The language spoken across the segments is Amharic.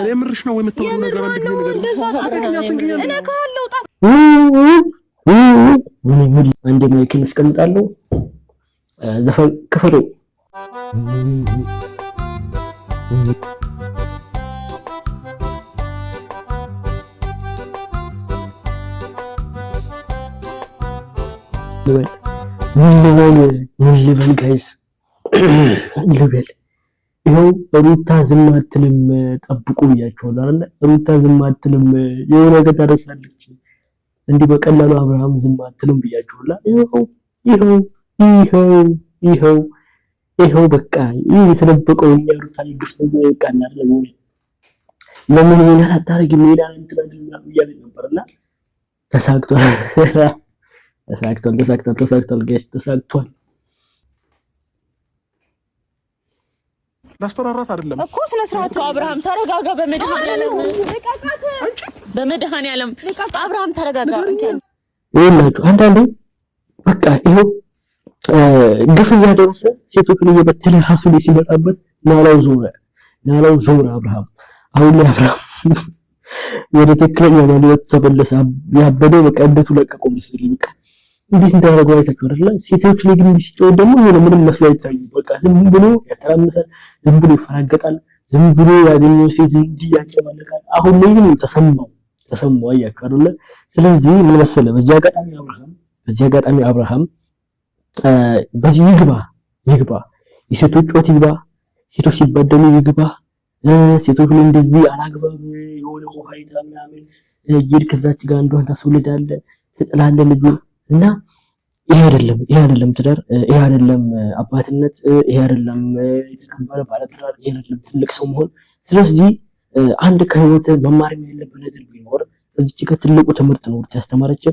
የምርሽ ነው የምታወሪው ነገር? አንድ ጊዜ ነገር እንደዛ እነካዋለሁ። ምን ሙድ አንድ mic ን አስቀምጣለሁ። ዘፈን ክፈቱ። ምን ልበል ምን ልበል guys ልበል? ይኸው ሩታ ዝም አትልም፣ ጠብቁ ብያቸዋለሁ አይደለ? ሩታ ዝም አትልም፣ የሆነ ነገር ታደርሳለች። እንዲህ በቀላሉ አብርሃም ዝም አትልም ብያቸዋለሁ። ይኸው ይኸው ይኸው ይኸው ይኸው በቃ ይህ የተደበቀው እኛ ሩታ ላይ ግፍ በቃ እናደርገው ለምን ይሄን አታረጊም ይላል እንትን አይደለም እያለ ነበርና ተሳክቷል፣ ተሳክቷል፣ ተሳክቷል፣ ተሳክቷል፣ guys ተሳክቷል። ላስፈራራት አይደለም እኮ ስነ ስርዓት እኮ አብርሃም ተረጋጋ። በመድኃኒዓለም በመድኃኒዓለም አብርሃም ተረጋጋ። ይኸውላችሁ አንዳንዴ በቃ ይኸው ግፍ እያደረሰ ሴቶችን እየበተለ ራሱ ላይ ሲመጣበት ናላው ዞረ፣ ናላው ዞረ አብርሃም። አሁን ላይ አብርሃም ወደ ትክክለኛ ማንነቱ ተመለሰ። ያበደው በቃ እብደቱ ለቀቀው መሰለኝ። በቃ እንዴት እንዳደረገው አይታችሁ አይደለ? ሴቶች ላይ ግን ሲጫወት ደግሞ የሆነ ምንም መስሎ አይታዩ። በቃ ዝም ብሎ ያተራምሳል፣ ዝም ብሎ ይፈራገጣል፣ ዝም ብሎ ያገኘው ሴት እንዲህ ያጨማልቃል። አሁን ላይ ግን ተሰማው ተሰማው፣ አያችሁ አይደለ? ስለዚህ ምን መሰለ፣ በዚህ አጋጣሚ አብርሃም በዚህ ይግባ ይግባ፣ የሴቶች ጮት ይግባ፣ ሴቶች ሲበደሉ ይግባ፣ ሴቶች ላይ እንደዚህ አላግባብ የሆነ ሆይታ ምናምን እየሄድክ እዛች ጋር አንዷን ታስወልዳለህ፣ ትጥላለህ ልጁን እና ይሄ አይደለም፣ ይሄ አይደለም ትዳር፣ ይሄ አይደለም አባትነት፣ ይሄ አይደለም የተከበረ ባለትዳር፣ ይሄ አይደለም ትልቅ ሰው መሆን። ስለዚህ አንድ ከህይወት መማር ያለብህ ነገር ቢኖር እዚች ጋር ትልቁ ትምህርት ነው ሩታ ያስተማረች።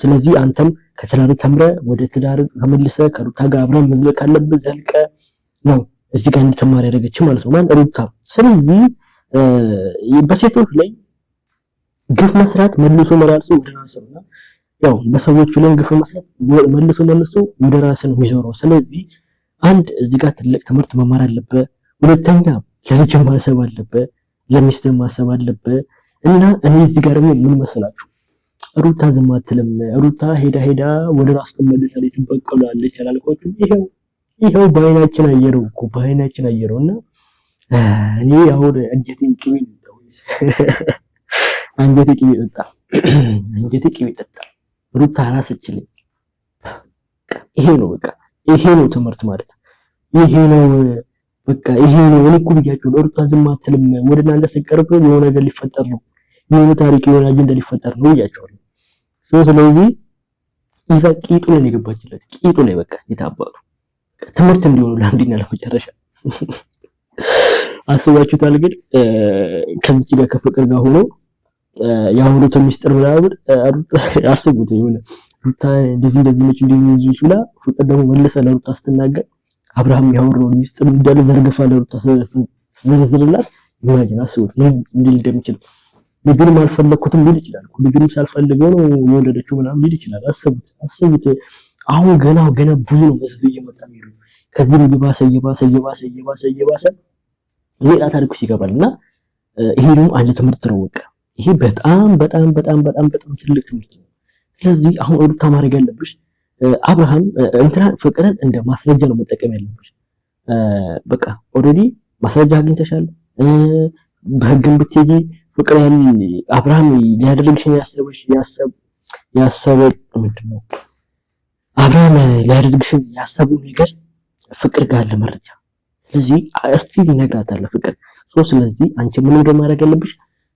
ስለዚህ አንተም ከትዳር ተምረ ወደ ትዳር ተመልሰ ከሩታ ጋር አብረህ መዝለቅ ካለብህ ዘልቀ ነው እዚህ ጋር እንድትማር ያደረገች ማለት ነው ማን ሩታ። ስለዚህ በሴቶች ላይ ግፍ መስራት መልሶ መላልሶ ወደ ራስ ነው። ያው በሰዎቹ ላይ ግፍ መስራት መልሶ መልሶ ወደ ራስ ነው የሚዞረው። ስለዚህ አንድ እዚህ ጋር ትልቅ ትምህርት መማር አለብህ። ሁለተኛ ለልጅ ማሰብ አለብህ፣ ለሚስት ማሰብ አለብህ። እና እኔ እዚህ ጋር ደግሞ ምን መሰላችሁ ሩታ ዝም አትልም። ሩታ ሄዳ ሄዳ ወደ ራስ ትመለሳለች፣ ትበቀላለች አላልኳችሁም? ይሄው ይሄው በአይናችን አየረው እኮ በአይናችን አየረው። እና እኔ አሁን አንጀቴ ቅቤ ጠጣ፣ አንጀቴ ቅቤ ጠጣ፣ አንጀቴ ቅቤ ጠጣ። ሩታ ራስ ይሄ ነው በቃ፣ ይሄ ነው ትምህርት ማለት ይሄ ነው በቃ ይሄ ነው። እኔ እኮ ብያችሁ ሩታ ዝም አትልም። ወደ እናንተ ስትቀርብ የሆነ ነገር ሊፈጠር ነው፣ የሆነ ታሪክ የሆነ አጀንዳ ሊፈጠር ነው ብያችኋለሁ። ስለዚህ ይዛ ቂጡ ላይ ነው የገባችለት፣ ቂጡ ላይ በቃ የታባቱ ትምህርት እንዲሆኑ ለአንዴና ለመጨረሻ አስባችሁታል። ግን ከዚች ጋር ከፍቅር ጋር ሆኖ ያወሩትን ሚስጥር ምናምን አስቡት። የሆነ ሩታ እንደዚህ እንደዚህ ነች እንደዚህ እንደዚህ ብላ ፍቅር ደግሞ መለሰ ለሩታ ስትናገር አብርሃም ያወራውን ሚስጥር እንዳለ ዘርግፋ ለሩታ ስትዘረዝርላት imagine አስቡት ምን እንዲል እንደሚችል። ልጁንም አልፈለኩትም ሊል ይችላል። ልጁንም ሳልፈልገው ነው የወለደችው ምናምን ሊል ይችላል። አስቡት አስቡት። አሁን ገና ገና ብዙ ነው መዘዙ እየመጣ የሚሄዱ ከዚህም እየባሰ እየባሰ እየባሰ እየባሰ እየባሰ ሌላ ታሪክ ውስጥ ይገባል። እና ይሄ ደግሞ አንድ ትምህርት ነው። በቃ ይሄ በጣም በጣም በጣም በጣም በጣም ትልቅ ትምህርት ነው። ስለዚህ አሁን ሩታ ማድረግ ያለብሽ አብርሃም እንትና ፍቅርን እንደ ማስረጃ ነው መጠቀም ያለብሽ። በቃ already ማስረጃ አግኝተሻል። በህግም ብትሄጂ ፍቅር አብርሃም ሊያደርግሽን ያሰበሽ ያሰበ ምንድን ነው አብርሃም ሊያደርግሽን ያሰበው ነገር ፍቅር ጋር አለ መረጃ። ስለዚህ እስቲ ይነግራታል ፍቅር so ስለዚህ አንቺ ምን እንደማድረግ ያለብሽ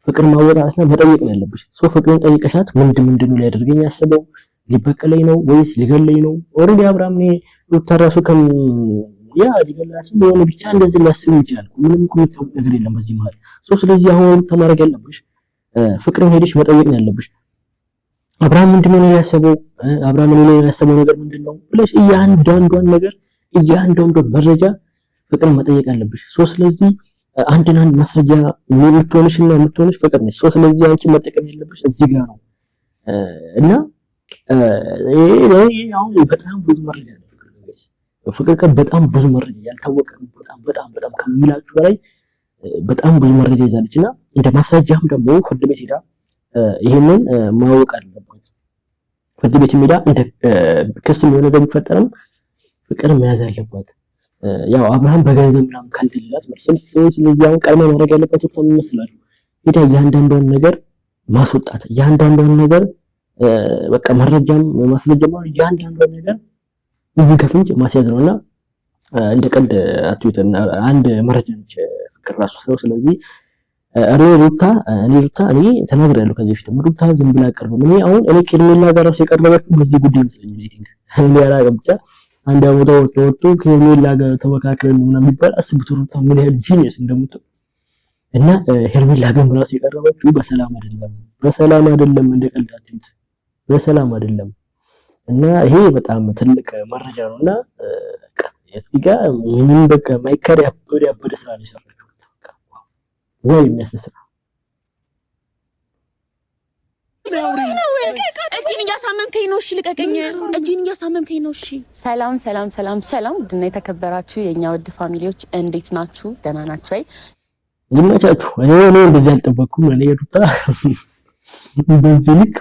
ፍቅር ማወጣትና መጠየቅ ነው ያለብሽ። So ፍቅርን ጠይቀሻት ምንድን ምንድን ነው ሊያደርገኝ ያሰበው ሊበቀለኝ ነው ወይስ ሊገለኝ ነው? Already አብርሃም እኔ ሩታ ራሱ ከም ያ ሊገላችሁ የሆነ ብቻ እንደዚህ ሊያስብ ይችላል። ምንም እኮ የሚታወቅ ነገር የለም በዚህ መሀል። So ስለዚህ አሁን ሩታ ማድረግ ያለብሽ ፍቅርን ሄደሽ መጠየቅ ነው ያለብሽ። አብርሃም ምንድን ነው ያሰበው? አብርሃም እኔ ላይ ያሰበው ነገር ምንድን ነው ብለሽ እያንዳንዷን ነገር እያንዳንዷን መረጃ ፍቅርን መጠየቅ አለብሽ። So ስለዚህ አንድን አንድ ማስረጃ የምትሆንሽና የምትሆንሽ ፍቅር ነች። So ስለዚህ አንቺ መጠቀም ያለብሽ እዚህ ጋር ነው እና ይሄ አሁን በጣም ብዙ መረጃ አለ። ፍቅር ቀን በጣም ብዙ መረጃ ያልታወቀ በጣም በጣም በጣም ከሚላችሁ በላይ በጣም ብዙ መረጃ ይዛለች እና እንደ ማስረጃም ደግሞ ፍርድ ቤት ሄዳ ይሄንን ማወቅ አለባት። ፍርድ ቤት ሄዳ እንደ ክስ የሆነ ነገር ቢፈጠርም ፍቅር መያዝ አለባት። ያው አብርሃም በገንዘብ ምናምን ካልደለላት ማለት ነው። ስለዚህ አሁን ቀድማ ማድረግ ያለባት ወጥታ ምን ይመስላል ሄዳ እያንዳንዷን ነገር ማስወጣት፣ እያንዳንዷን ነገር በቃ መረጃም ማስረጃም እያንዳንዷን ነገር እጅ ከፍንጅ ማስያዝ ነውና እንደ ቀልድ አትዩት። አንድ መረጃ ነች ፍቅር ራሱ ሰው። ስለዚህ እኔ ሩታ እኔ ሩታ እኔ ተናግሬያለሁ ከዚህ በፊትም ሩታ ዝም ብላ አቀርብም። እኔ አሁን እኔ ከሄርሜላ ጋር ራሱ የቀረበችው በዚህ ጉዳይ ይመስለኛል። I think እኔ አላውቅም ብቻ አንድ ቦታ ወጥቶ ወጥቶ ከሄርሜላ ጋር ተመካክረን ምናምን የሚባል አስቡት፣ ሩታ ምን ያህል genius እንደምትሆን እና ሄርሜላ ጋር ራሱ የቀረበችው በሰላም አይደለም፣ በሰላም አይደለም፣ እንደ ቀልድ አትዩት፣ በሰላም አይደለም። እና ይሄ በጣም ትልቅ መረጃ ነውና እዚህ ጋር ምንም በቃ ማይካድ ያበደ ያበደ ስራ ነው የሰራችው። ወይ የሚያስስራ እጄን እያሳመምከኝ ነው። እሺ ልቀቀኝ። እጄን እያሳመምከኝ ነው። እሺ። ሰላም ሰላም ሰላም ሰላም። ውድና የተከበራችሁ የእኛ ውድ family ዎች እንዴት ናችሁ? ደህና ናችሁ ወይ? ይመቻችሁ። እኔ እንደዚህ አልጠበቅኩም። እኔ ሩታ በዚህ ልክ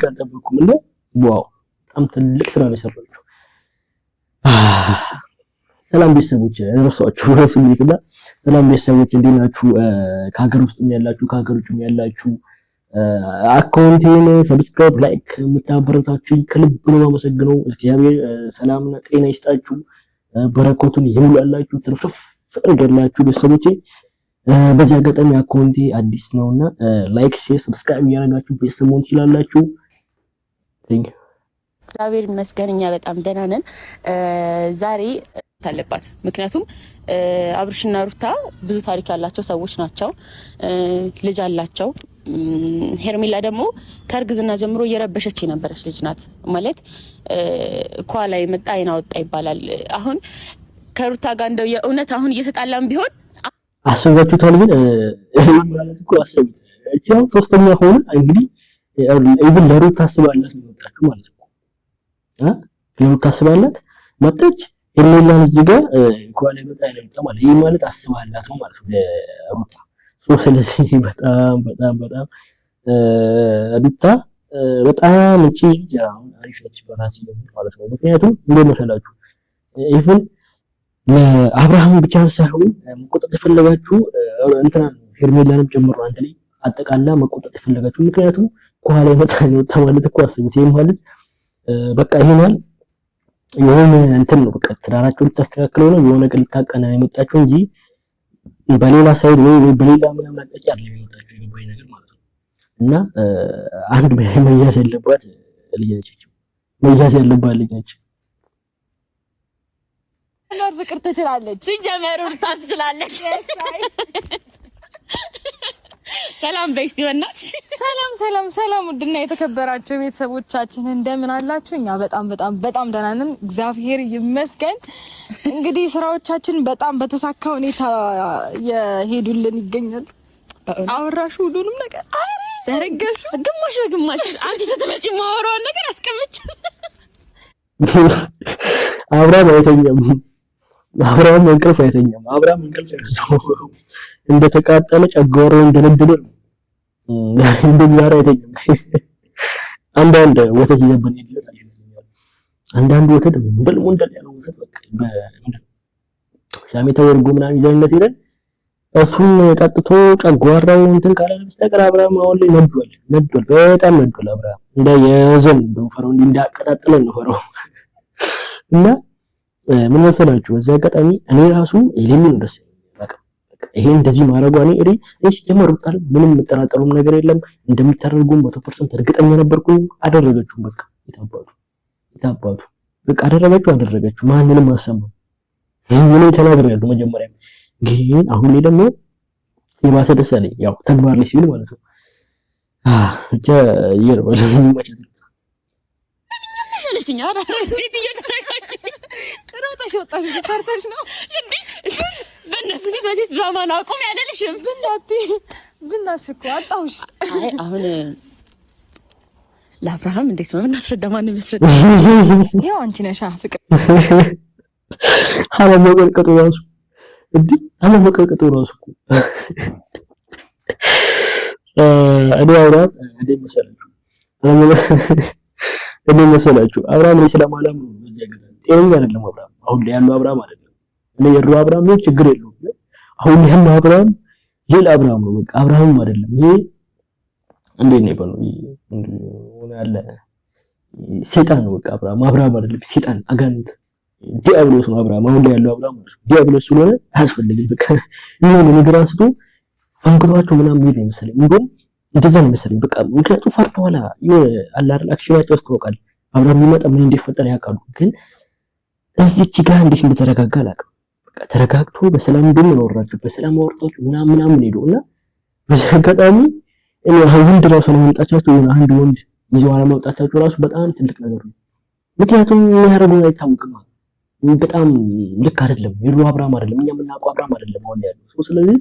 አልጠበቅኩም። እና wow በጣም ትልቅ ስራ ነው የሰራችው። ሰላም ቤተሰቦች፣ ረሳችሁ ስሜትና ሰላም ቤተሰቦች እንዴት ናችሁ? ከሀገር ውስጥም ያላችሁ ከሀገር ውጭም ያላችሁ account ኤን subscribe፣ like የምታበረታችሁ ከልብ ነው የማመሰግነው። እግዚአብሔር ሰላምና ጤና ይስጣችሁ፣ በረከቱን ይሙላላችሁ፣ ትርፍርፍ ያድርግላችሁ ቤተሰቦቼ። በዚህ አጋጣሚ account ኤ አዲስ ነውና like፣ share፣ subscribe እያደረጋችሁ ቤተሰብ መሆን ትችላላችሁ። Thank እግዚአብሔር ይመስገን እኛ በጣም ደህና ነን። ዛሬ አለባት ምክንያቱም አብርሽና ሩታ ብዙ ታሪክ ያላቸው ሰዎች ናቸው። ልጅ አላቸው። ሄርሜላ ደግሞ ከእርግዝና ጀምሮ እየረበሸች የነበረች ልጅ ናት። ማለት ኳላ የመጣ አይን አወጣ ይባላል። አሁን ከሩታ ጋር እንደው የእውነት አሁን እየተጣላም ቢሆን አስባችሁታል? ግን ማለት እኮ አስቡት። እቺ አሁን ሶስተኛ ሆነ እንግዲህ even ለሩታ አስባላት ነው የመጣችው ማለት ነው። ለሩታ አስባላት መጣች። ሄርሜላን እዚህ ጋር ኳላ የመጣ አይን አወጣ ማለት ይሄ ማለት አስባላት ነው ማለት ነው ለሩታ። So ስለዚህ በጣም በጣም በጣም ሩታ በጣም እቺ ልጅ አሁን አሪፍ ነች በራሴ ማለት ነው። ምክንያቱም እንዴት መሰላችሁ even ለአብርሃም ብቻ ሳይሆን መቆጣት የፈለጋችሁ እንትና ሄርሜላንም ጨምሮ አንድ ላይ አጠቃላ መቆጣት የፈለጋችሁ ምክንያቱም ከኋላ የመጣ ወጣ ማለት እኮ አስቡት። ይሄ ማለት በቃ ይሆናል የሆነ እንትን ነው በቃ ትዳራቸውን ልታስተካክለው ነው የሆነ ቅል ልታቀና የመጣችሁ እንጂ በሌላ side ወይ በሌላ ምናምን አቅጣጫ አይደለም የመጣችሁ የገባኝ ነገር ማለት ነው። እና አንድ መያዝ ያለባት ልጅ ነች፣ መያዝ ያለባት ልጅ ነች። ኖር ፍቅር ትችላለች። ሲጀመር ሩታ ትችላለች። ሰላም በይስቲ በእናትሽ። ሰላም ሰላም ሰላም። ውድና የተከበራችሁ ቤተሰቦቻችን እንደምን አላችሁ? እኛ በጣም በጣም በጣም ደህና ነን፣ እግዚአብሔር ይመስገን። እንግዲህ ስራዎቻችን በጣም በተሳካ ሁኔታ የሄዱልን ይገኛሉ። አወራሹ ሁሉንም ነገር ዘረገሹ፣ ግማሽ በግማሽ። አንቺ ስትመጪ የማወራውን ነገር አስቀምጫለሁ። አብርሃም አይተኛም። አብርሃም እንቅልፍ አይተኛም። አብርሃም እንቅልፍ ያዘው እንደተቃጠለ ጨጓራው እንደነደደ ነው። እንደዛራ አይተኛም። አንዳንድ ወተት ይዘበን ይለታል። አንዳንድ ወተት ሙንደል ሙንደል ያለው ወተት በቃ በምንድን ሻሜታ ወርጎ ምናምን ይዘንለት ይላል። እሱን ጠጥቶ ጨጓራው እንትን ካላለ በስተቀር አብርሃም አሁን ላይ ነዷል፣ ነዷል፣ በጣም ነዷል። አብርሃም እንደ የዘን እንደው ፈረው እንዳቀጣጥለን ነው ፈረው እና ምን መሰላችሁ፣ በዚህ አጋጣሚ እኔ ራሱ የሌለ ነው ደስ በቃ ይሄ እንደዚህ ማድረጓ እኔ እኔ ሲጀመር ሩታ ምንም የምጠራጠሩም ነገር የለም እንደምታደርጉ 100% እርግጠኛ ነበርኩኝ። አደረገችው። በቃ የታባቱ የታባቱ በቃ አደረገችው አደረገችው። ማንንም አሰማም። ይሄ ተናግሬያለሁ መጀመሪያ። ግን አሁን ላይ ደግሞ የባሰ ደስ አለኝ፣ ያው ተግባር ላይ ሲውል ማለት ነው። ብቻ ይርባል ይመቻል። አለችኝ። ኧረ ሴትዮ ተረጋጊ። ሮጠሽ ወጣሽ ፈርተሽ ነው እንዴ? በእነሱ ፊት መቼስ ድራማ ነው አቁም ያለልሽም። ብናትሽ እኮ አጣሁሽ። አይ አሁን ለአብርሃም እንዴት ነው የምናስረዳ? ማንም ያስረዳ? ያው አንቺ ነሻ ፍቅር አለመቀጥቀጡ ራሱ እንዲህ አለመቀጥቀጡ ራሱ እኮ እኔ አብርሃም እንዴት መሰላችሁ? እንዴት መሰላችሁ? አብርሃም እኔ ስለማላም ነው። ጤነኛ አይደለም አብርሃም። አሁን ላይ ያለው አብርሃም አይደለም። እኔ የድሮ አብርሃም ነው ችግር የለውም። አሁን ላይ ያለው አብርሃም ሌላ አብርሃም ነው። በቃ አብርሃምም አይደለም። ይሄ እንዴት ነው ይባለው? ሆነ ያለ ሰይጣን ነው። በቃ አብርሃም አብርሃም አይደለም፣ ሰይጣን አጋንንት ዲያብሎስ ነው አብርሃም። አሁን ላይ ያለው አብርሃም ዲያብሎስ ስለሆነ አያስፈልግም። በቃ የሆነ ነገር አንስቶ ፈንክቷቸው ምናምን ይሄድ ነው መሰለኝ። እንደውም እንደዛ ነው መሰለኝ። በቃ ምክንያቱም ፈርተዋላ የሆነ አለ አይደል action ኣቸው ያስታውቃል። አብርሃም የሚመጣ ምን እንደፈጠረ ያውቃሉ። ግን እዚች ጋር እንዴት እንደተረጋጋ አላውቅም። በቃ ተረጋግቶ በሰላም እንደውም ነው ያወራቸው፣ በሰላም አወርታቸው ምናምን ምናምን ሄዶ እና በዚህ አጋጣሚ እኔ ወንድ ራሱ አለመምጣታቸው የሆነ አንድ ወንድ ይዘው አለመምጣታቸው ራሱ በጣም ትልቅ ነገር ነው። ምክንያቱም የሚያደርገው አይታወቅም። በጣም ልክ አይደለም። የድሮ አብርሃም አይደለም፣ እኛ የምናውቀው አብርሃም አይደለም አሁን ያለው ሰው። ስለዚህ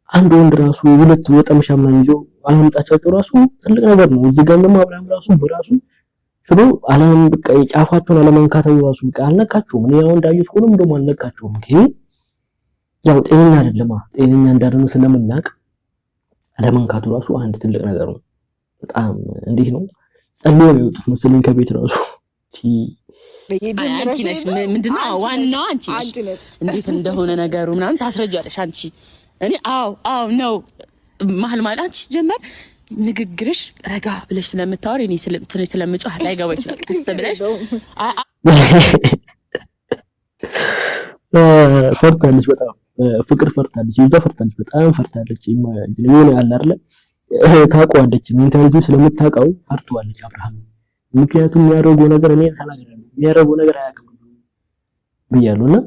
አንድ ወንድ ራሱ ሁለት ወጠምሻ ምናምን ይዞ አለመምጣታቸው ራሱ ትልቅ ነገር ነው። እዚህ ጋር ደግሞ አብርሃም ራሱ በራሱ ችሎ አለም በቃ የጫፋቸውን አለመንካታው ራሱ በቃ አልነካቸውም። እኔ አሁን እንዳየሁት ከሆነም ደግሞ አልነካቸውም። ግን ያው ጤነኛ አይደለማ፣ ጤነኛ እንዳልሆነ ስለምናውቅ አለመንካቱ ራሱ አንድ ትልቅ ነገር ነው። በጣም እንዴት ነው ጸልዮ ነው የወጡት መሰለኝ ከቤት ራሱ። አንቺ ነሽ ምንድነው ዋናው? አንቺ ነሽ እንዴት እንደሆነ ነገሩ ምናምን ታስረጃለሽ አንቺ። እኔ አዎ አዎ ነው መሀል ማለት አንቺ ጀመር ንግግርሽ ረጋ ብለሽ ስለምታወሪ እኔ ትንሽ ስለምጮህ ላይገባ ይችላል። ቀስ ብለሽ ፈርታለች፣ በጣም ፍቅር ፈርታለች፣ ይዛ ፈርታለች፣ በጣም ፈርታለች። የሆነ ያለ አይደለ ታውቀዋለች፣ mentality ስለምታውቀው ፈርተዋለች አብርሃም። ምክንያቱም የሚያደርገው ነገር እኔ ተናግሬያለሁ፣ የሚያደርገው ነገር አያውቅም ብያለሁ። እና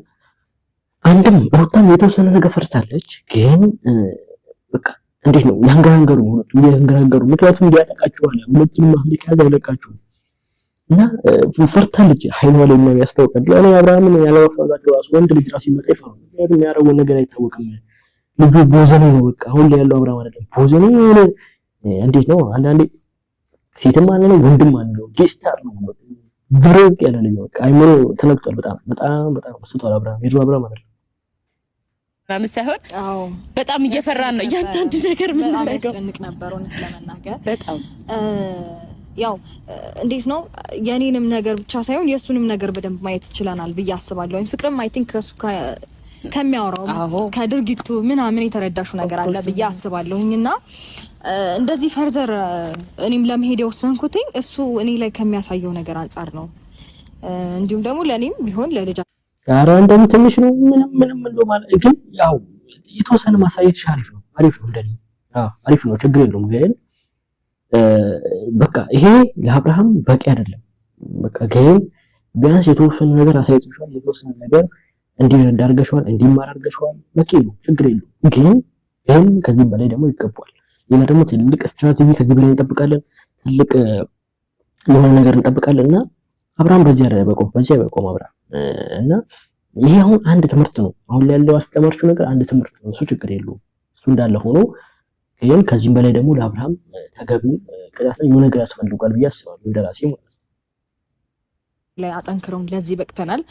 አንድም ሩታም የተወሰነ ነገር ፈርታለች፣ ግን በቃ እንዴት ነው ያንገራንገሩ፣ ሁለቱም ያንገራንገሩ። ምክንያቱም እንዲያጠቃቸዋል ሁለቱንም አንድ ከያዘ አይለቃቸውም። እና ፈርታለች፣ አይኗ ላይ ምናምን ያስታውቃል። እኔ አብርሃምን ያለመፍራታቸው ራሱ ወንድ ልጅ ራሱ ይመጣ ይፈራል። ምክንያቱም የሚያደርገው ነገር አይታወቅም። ልጁ ቦዘኔ ነው። በቃ አሁን ላይ ያለው አብርሃም አይደለም ቦዘኔ የሆነ እንዴት ነው አንዳንዴ ሴትም አንለው ወንድም አንለው ጌስታር ነው። ዝርቅ ያለ ልጅ በቃ አይምሮ ተነክቷል። በጣም በጣም በጣም ስቷል። አብርሃም የድሮ አብርሃም አይደለም ምናምን ሳይሆን በጣም እየፈራን ነው እያንዳንዱ ነገር ምን ያስጨንቅ ነበር እውነት ለመናገር በጣም ያው እንዴት ነው የኔንም ነገር ብቻ ሳይሆን የእሱንም ነገር በደንብ ማየት ችለናል ብዬ አስባለሁ። ፍቅርም I think ከሱ ከሚያወራው ከድርጊቱ ምናምን የተረዳሹ ነገር አለ ብዬ አስባለሁኝ እና እንደዚህ further እኔም ለመሄድ የወሰንኩትኝ እሱ እኔ ላይ ከሚያሳየው ነገር አንጻር ነው። እንዲሁም ደግሞ ለእኔም ቢሆን ለልጅ ኧረ እንደውም ትንሽ ነው። ምንም ምንም እንደው ማለት ግን ያው የተወሰነ ማሳየትሽ አሪፍ ነው፣ አሪፍ ነው፣ እንደኔ አዎ አሪፍ ነው፣ ችግር የለውም። ግን በቃ ይሄ ለአብርሃም በቂ አይደለም። በቃ ግን ቢያንስ የተወሰነ ነገር አሳይተሽዋል፣ የተወሰነ ነገር እንዲረዳ አድርገሽዋል፣ እንዲማር አድርገሽዋል። በቂ ነው፣ ችግር የለውም። ግን ግን ከዚህም በላይ ደግሞ ይገባዋል። ሌላ ደግሞ ትልቅ ስትራቴጂ ከዚህ በላይ እንጠብቃለን፣ ትልቅ የሆነ ነገር እንጠብቃለን እና አብርሃም በዚህ አይበቆም፣ በዚህ አይበቆም አብርሃም እና ይሄ አሁን አንድ ትምህርት ነው። አሁን ላይ ያለው አስተማሪው ነገር አንድ ትምህርት ነው። እሱ ችግር የለውም። እሱ እንዳለ ሆኖ ግን ከዚህም በላይ ደግሞ ለአብርሃም ተገቢው ቅጣት የሆነ ነገር ያስፈልጓል ብዬ አስባለሁ፣ እንደራሴ ማለት ነው። ላይ አጠንክረውን ለዚህ በቅተናል።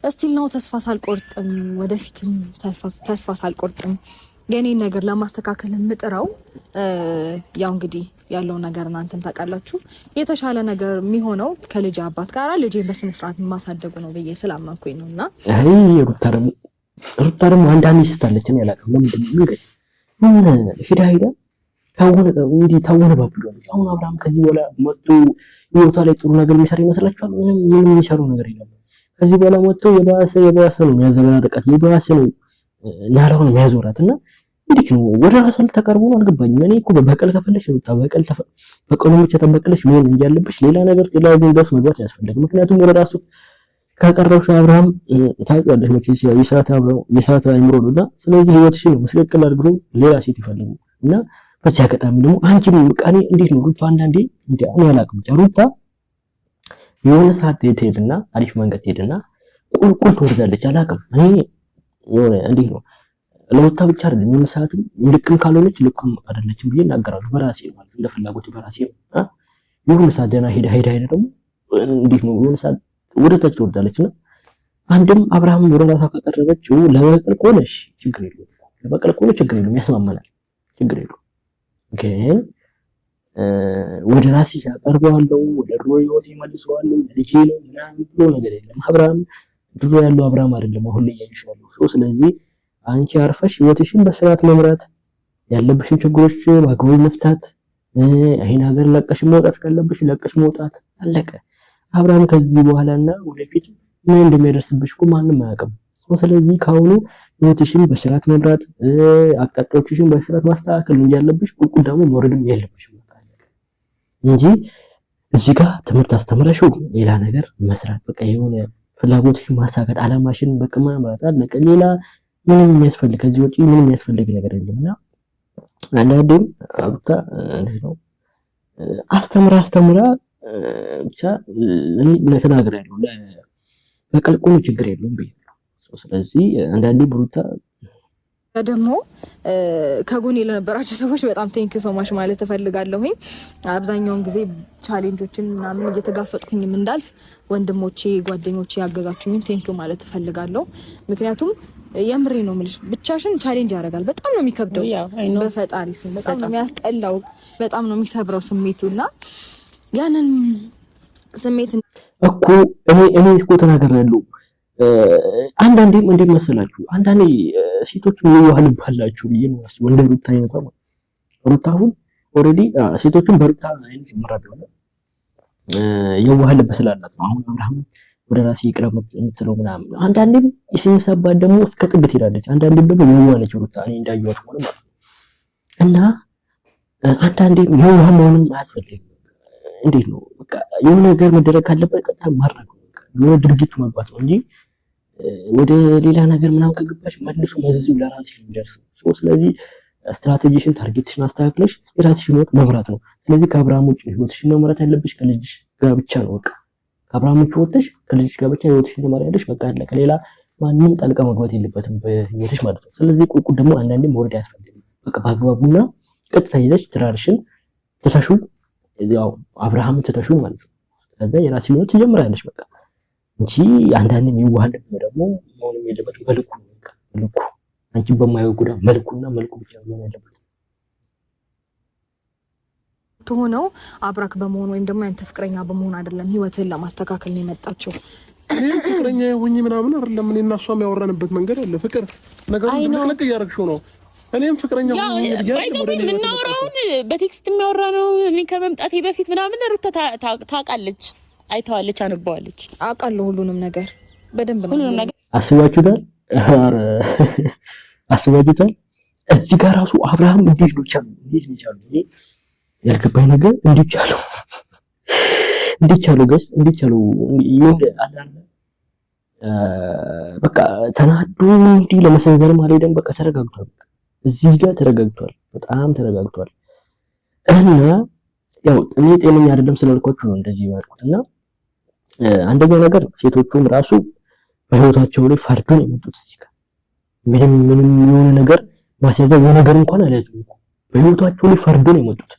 እስቲል ነው ተስፋ ሳልቆርጥም ወደፊትም ተስፋ ሳልቆርጥም የኔን ነገር ለማስተካከል የምጥረው ያው እንግዲህ ያለው ነገር እናንተም ታውቃላችሁ። የተሻለ ነገር የሚሆነው ከልጅ አባት ጋር ልጄን በስነ ስርዓት ማሳደጉ ነው ብዬ ስላመንኩኝ ነው። እና ሩታ ደግሞ ሩታ ደግሞ አንዳንዴ ስታለች እኔ አላውቅም ለምንድን ነው የሚገስ ምን ሂዳ ሂዳ ታወነ እንዲህ ታወነ ባብሏለች። አሁን አብርሃም ከዚህ በኋላ መጥቶ ህይወቷ ላይ ጥሩ ነገር የሚሰራ ይመስላችኋል? ምንም ምንም የሚሰሩ ነገር የለም። ከዚህ በኋላ መጥቶ የባሰ የባሰ ነው የሚያዘበራርቃት፣ የባሰ ነው ናላውን የሚያዞራት እና እንዴት ነው ወደ ራሷ ልታቀርቡ ነው? አልገባኝም። እኔ እኮ በቀል ከፈለሽ ሩታ በቀል በቀሉን ብቻ ተበቀለሽ መሆን እንጂ ያለብሽ ሌላ ነገር ሌላ ነገር ውስጥ መግባት አያስፈልግም። ምክንያቱም ወደ ራሱ ካቀረብሽው አብርሃም ታውቂዋለሽ መቼስ ያው የሰዓት አብርሃም የሰዓት አይምሮ ነውና፣ ስለዚህ ህይወትሽን ነው ምስቅልቅል አድርጎ ሌላ ሴት ይፈልጉ እና በዚህ አጋጣሚ ደግሞ አንቺም በቃ እኔ እንዴት ነው ሩታ አንዳንዴ እንዴ እኔ አላውቅም ብቻ ሩታ የሆነ ሰዓት ትሄድና አሪፍ መንገድ ትሄድና ቁልቁል ትወርዳለች። አላውቅም እኔ የሆነ እንዴት ነው ለሩታ ብቻ አይደለም የሆነ ሰዓትም ልክም ካልሆነች ልክም አይደለችም ብዬ እናገራለሁ። በራሴ ማለት እንደ ፍላጎቴ በራሴ ነው። የሆነ ሰዓት ደህና ሄዳ ሄዳ ሄዳ ደግሞ እንዴት ነው የሆነ ሰዓት ወደ ታች ትወርዳለች እና አንድም አብርሃም ወደ ራሷ ካቀረበችው ለበቀል ከሆነሽ ችግር የለውም፣ ለበቀል ከሆነ ችግር የለውም፣ ያስማማናል፣ ችግር የለውም። ግን ወደ ራስሽ አቀርበዋለሁ፣ ወደ ድሮ ህይወት ይመልሰዋለሁ፣ ልጄ ነው ምናምን ብሎ ነገር የለም። አብርሃም ድሮ ያለው አብርሃም አይደለም አሁን ላይ እያየሽ ያለው ሰው። ስለዚህ አንቺ አርፈሽ ህይወትሽን በስርዓት መምራት፣ ያለብሽን ችግሮች በአግባቡ መፍታት፣ ይሄን ሀገር ለቀሽ መውጣት ካለብሽ ለቀሽ መውጣት፣ አለቀ። አብርሃም ከዚህ በኋላና ወደፊት ምን እንደሚያደርስብሽ እኮ ማንም አያውቅም። ስለዚህ ከአሁኑ ህይወትሽን በስርዓት መምራት፣ አቅጣጫዎችሽን በስርዓት ማስተካከል ነው ያለብሽ። ቁልቁል ደግሞ መውረድም የለብሽም እንጂ እዚህ ጋር ትምህርት አስተምረሽው ሌላ ነገር መስራት በቃ የሆነ ፍላጎትሽን ማሳካት አላማሽን በቃ መምራት አለቀ። ሌላ ምንም የሚያስፈልግ ከዚህ ውጪ ምንም የሚያስፈልግ ነገር የለም። እና አንዳንዴም አብታ ነው አስተምራ አስተምራ ብቻ እኔ ተናግሬያለሁ። በቀል ቆሎ ችግር የለውም ብያለሁ። ስለዚህ አንዳንዴ ብሩታ ደግሞ ከጎኔ ለነበራቸው ሰዎች በጣም thank you so much ማለት እፈልጋለሁኝ። አብዛኛውን ጊዜ challenge ኦችን ምናምን እየተጋፈጥኩኝም እንዳልፍ ወንድሞቼ፣ ጓደኞቼ ያገዛችሁኝም thank you ማለት እፈልጋለሁ። ምክንያቱም የምሬ ነው የምልሽ፣ ብቻሽን challenge ያደርጋል። በጣም ነው የሚከብደው፣ በፈጣሪ ስም በጣም ነው የሚያስጠላው፣ በጣም ነው የሚሰብረው ስሜቱ እና ያንን ስሜት እኮ እኔ እኮ ተናግሬያለሁ። አንዳንዴም እንዴት መሰላችሁ፣ አንዳንዴ ሴቶች የዋህ ልብ አላችሁ ብዬ ነው የማስበው። እንደ ሩታ አይነቷ ማለት ሩታ አሁን already ሴቶችን በሩታ አይነት ይመራሉ። የዋህ ልብ ስላላት ነው አሁን አብርሃም ወደ ራሴ ይቅረብ የምትለው ምናምን። አንዳንዴም ሲነሳባት ደግሞ እስከ ጥግ ትሄዳለች። አንዳንዴም ደግሞ የዋህ ነች ሩታ፣ እኔ እንዳየኋት ሆነ ማለት እና አንዳንዴም የዋህ መሆንም አያስፈልግም። እንዴት ነው በቃ የሆነ ነገር መደረግ ካለበት ቀጥታ ማድረግ ነው፣ የሆነ ድርጊቱ መግባት ነው እንጂ ወደ ሌላ ነገር ምናምን ከገባሽ መልሶ መዘዙ ለራስሽ የሚደርሰው። ስለዚህ strategy ሽን target ሽን አስተካክለሽ የራስሽን ህይወት መምራት ነው። ስለዚህ ከአብርሃም ውጭ ህይወትሽን መምራት ያለብሽ ከልጅሽ ጋር ብቻ ነው። በቃ ከአብርሃም ውጭ ወጥተሽ ከልጅሽ ጋር ብቻ ህይወትሽን ትመሪያለሽ። በቃ አለቀ። ሌላ ማንም ጣልቃ መግባት የለበትም በህይወትሽ ማለት ነው። ስለዚህ ቁልቁል ደግሞ አንዳንዴ መውረድ አያስፈልግም። በቃ በአግባቡና ቀጥታ ይዘሽ ትዳርሽን ትተሹ፣ ያው አብርሃምን ትተሹ ማለት ነው። ከዛ የራስሽን ህይወት ትጀምሪያለሽ በቃ እንጂ አንዳንዴ የሚዋሃድ ደግሞ መሆንም የለበትም። በልኩ በልኩ አንቺ በማይጎዳ መልኩና መልኩ ብቻ መሆን ያለበት ሆነው አብራክ በመሆን ወይም ደግሞ ያንተ ፍቅረኛ በመሆን አይደለም ህይወትህን ለማስተካከል ነው የመጣችው። እኔም ፍቅረኛ የሆኝ ምናምን አይደለም። እኔ እና እሷ ያወራንበት መንገድ አለ። ፍቅር ነገሩን ድብልቅልቅ እያደረግሽው ነው። እኔም ፍቅረኛ የምናወራውን በ text የሚያወራ ነው። እኔ ከመምጣቴ በፊት ምናምን ሩታ ታውቃለች፣ አይተዋለች፣ አንበዋለች። አውቃለሁ ሁሉንም ነገር በደንብ ነው። ሁሉንም ነገር አስባችሁታል? ኧረ አስባችሁታል? እዚህ ጋር ራሱ አብርሃም እንዴት ነው ቻሉ? እንዴት ነው ቻሉ? እኔ ያልገባኝ ነገር እንዴት ቻሉ? እንዴት ቻሉ? guys እንዴት ቻሉ? ይሁን አላለ በቃ ተናዶ እንዲህ ለመሰንዘርም አልሄደም። በቃ ተረጋግቷል። በቃ እዚህ ጋር ተረጋግቷል። በጣም ተረጋግቷል። እና ያው እኔ ጤነኛ አይደለም ስላልኳችሁ ነው እንደዚህ ያልኩት። እና አንደኛው ነገር ሴቶቹም ራሱ በህይወታቸው ላይ ፈርዶ ነው የመጡት። እዚህ ጋር ምንም ምንም የሆነ ነገር ማስያዣ የሆነ ነገር እንኳን አልያዙም እኮ በህይወታቸው ላይ ፈርዶ ነው የመጡት።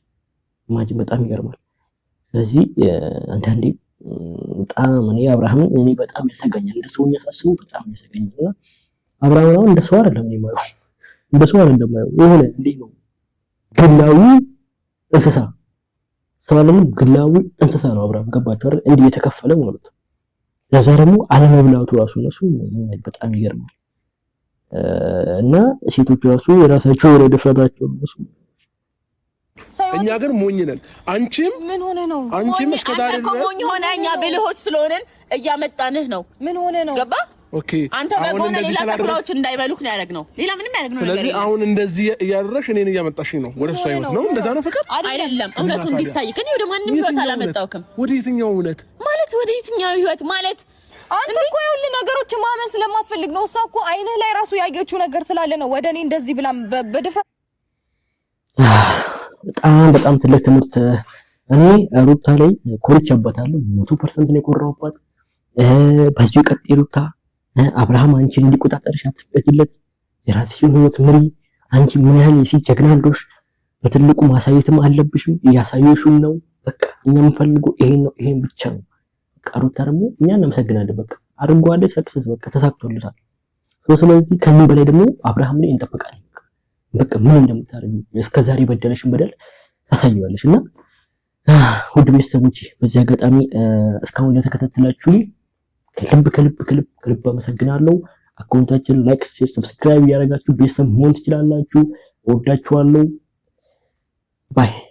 imagine በጣም ይገርማል። ስለዚህ አንዳንዴ በጣም እኔ አብርሃም እኔ በጣም ያሰጋኛል። እንደ ሰውኛ ሳስበው በጣም ያሰጋኛል። እና አብርሃም አሁን እንደ ሰው አይደለም የማየው፣ እንደ ሰው አይደለም የማየው። የሆነ እንዴት ነው ግላዊ እንስሳ ሰው አይደለም፣ ግላዊ እንስሳ ነው አብርሃም። ገባችሁ አይደል? እንዲህ የተከፈለ ማለት ነው። ለዛ ደግሞ አለመብላቱ ራሱ እነሱ በጣም ይገርማል። እና ሴቶቹ ራሱ የራሳቸው የሆነ ድፍረታቸው እነሱ እኛ ግን ሞኝ ነን። አንቺም ምን ሆነ ነው? አንቺም እስከ ዛሬ አንተ እኮ ሞኝ ሆነ፣ እኛ ብልሆች ስለሆንን እያመጣንህ ነው። ምን ሆነ ነው? ገባ? okay አንተ በግ ሆነ ሌላ ተኩላዎች እንዳይበሉክ ነው ያደረግነው። ሌላ ምንም ያደረግነው ነገር ስለዚህ የለም። አሁን እንደዚህ እያደረግሽ እኔን እያመጣሽኝ ነው ወደ እሷ ህይወት ነው። እንደዛ ነው ፍቅር አይደለም እውነቱ እንዲታይ ከኔ ወደ ማንም ህይወት አላመጣውክም። ወደ የትኛው እውነት ማለት ወደ የትኛው ህይወት ማለት አንተ እኮ ይኸውልህ ነገሮች ማመን ስለማትፈልግ ነው። እሷ እኮ አይንህ ላይ ራሱ ያየችው ነገር ስላለ ነው ወደ እኔ እንደዚህ ብላ በድፍረት በጣም በጣም ትልቅ ትምህርት እኔ ሩታ ላይ ኮርቻባታለሁ። 100% ነው የኮራሁባት። በዚሁ ቀጥይ ሩታ። አብርሃም አንቺን እንዲቆጣጠርሽ አትፍቀጂለት። የራስሽን ህይወት ምሪ። አንቺ ምን ያህል የሴት ጀግና እንደሆንሽ በትልቁ ማሳየትም አለብሽም፣ እያሳየሽም ነው። በቃ እኛ የምንፈልገው ይሄን ነው፣ ይሄን ብቻ ነው። በቃ ሩታ ደግሞ እኛ እናመሰግናለን። በቃ አድርጓለች። Success በቃ ተሳክቶለታል። ስለዚህ ከዚህ በላይ ደግሞ አብርሃም ላይ እንጠብቃለን። በቃ ምን እንደምታደርጊ እስከዛሬ በደለሽን በደል ታሳየዋለሽ። እና ውድ ቤተሰቦች በዚህ አጋጣሚ እስካሁን ለተከታተላችሁ ከልብ ከልብ ከልብ ከልብ አመሰግናለሁ። አካውንታችን like፣ share፣ subscribe እያደረጋችሁ ቤተሰብ መሆን ትችላላችሁ። እወዳችኋለሁ። Bye.